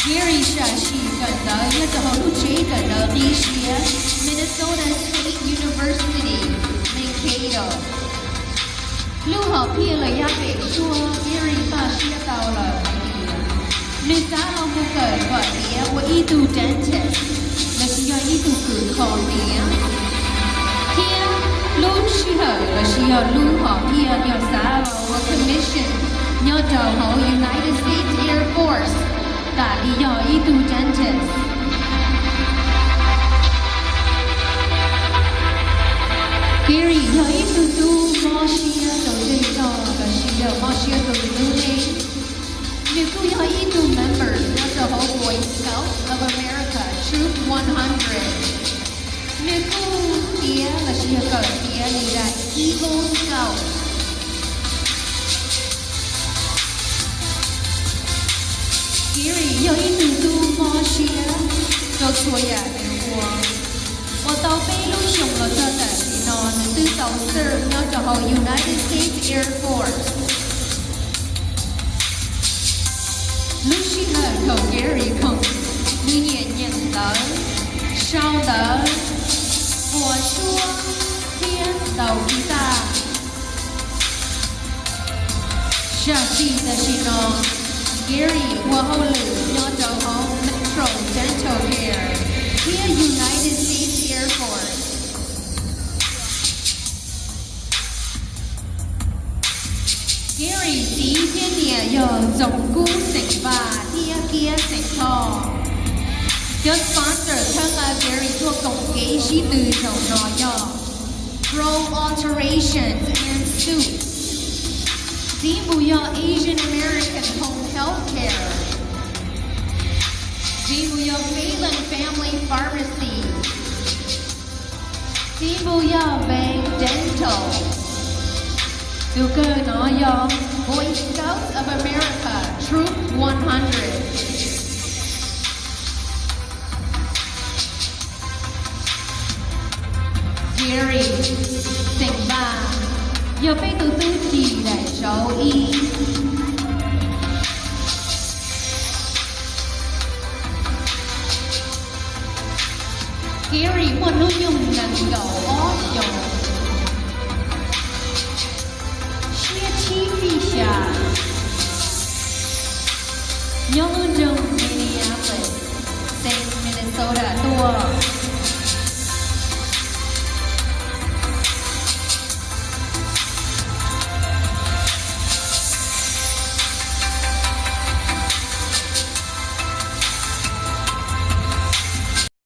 Gary sam sim kawm ntawv nyob rau hauv lub tsev kawm ntawv qib siab Minnesota State University, Mankato. Lub hom phiaj los yog pem suab Gary npaj siab tau lawm hais tias nws xav los mus kawm kom tiav ua ib tug dentist lossis yog ib tug kws kho tiav, thiab lub sij hawm lossis yog lub hom phiaj yog xav los ua commission nyob rau hauv United States Air Force tam li yog ib tug dentist. Gary yog ib tug tub mob siab rau zej zog lossis yog mob siab rau lub neej. Nws kuj yog ib tug member nyob rau hauv Boy Scouts of America Troop one hundred. Nws kuj tiav lossis yog kawm tiav li daim Eagle Scout. Gary yog ib tug tub mob siab rau txhua yam nws ua. Ua tau peb lub xyoos los txog tam sim no nws twb tau serve nyob rau hauv United States Air Force. Lub sij hawm thaum Gary khoom, nws nyiam nyeem ntawv, sau ntawv, ua suab, thiab ntaus guitar. Sam sim tam sim no, Gary ua hauj lwm nyob rau hauv Metro Dental Care thiab United States Air Force. Gary txiv thiab niam yog Txoov Kub xeem Vaj thiab Kiab xeem Thoj. Cov sponsor thawb nqa Gary tuaj koom kev sib tw zaum no yog Pro Alterations and Suits. Txiv mus yog Asian American Home Health Care. Txiv mus yog Phelan Family Pharmacy. Txiv mus yog Bank Dental. Tus kawg no yog Boy Scouts of America Troop one hundred. Gary, xeem Vaj, yog peb tus tub ris daim zauv ib. Gary muaj hnub nyoog nees nkaum ob xyoos.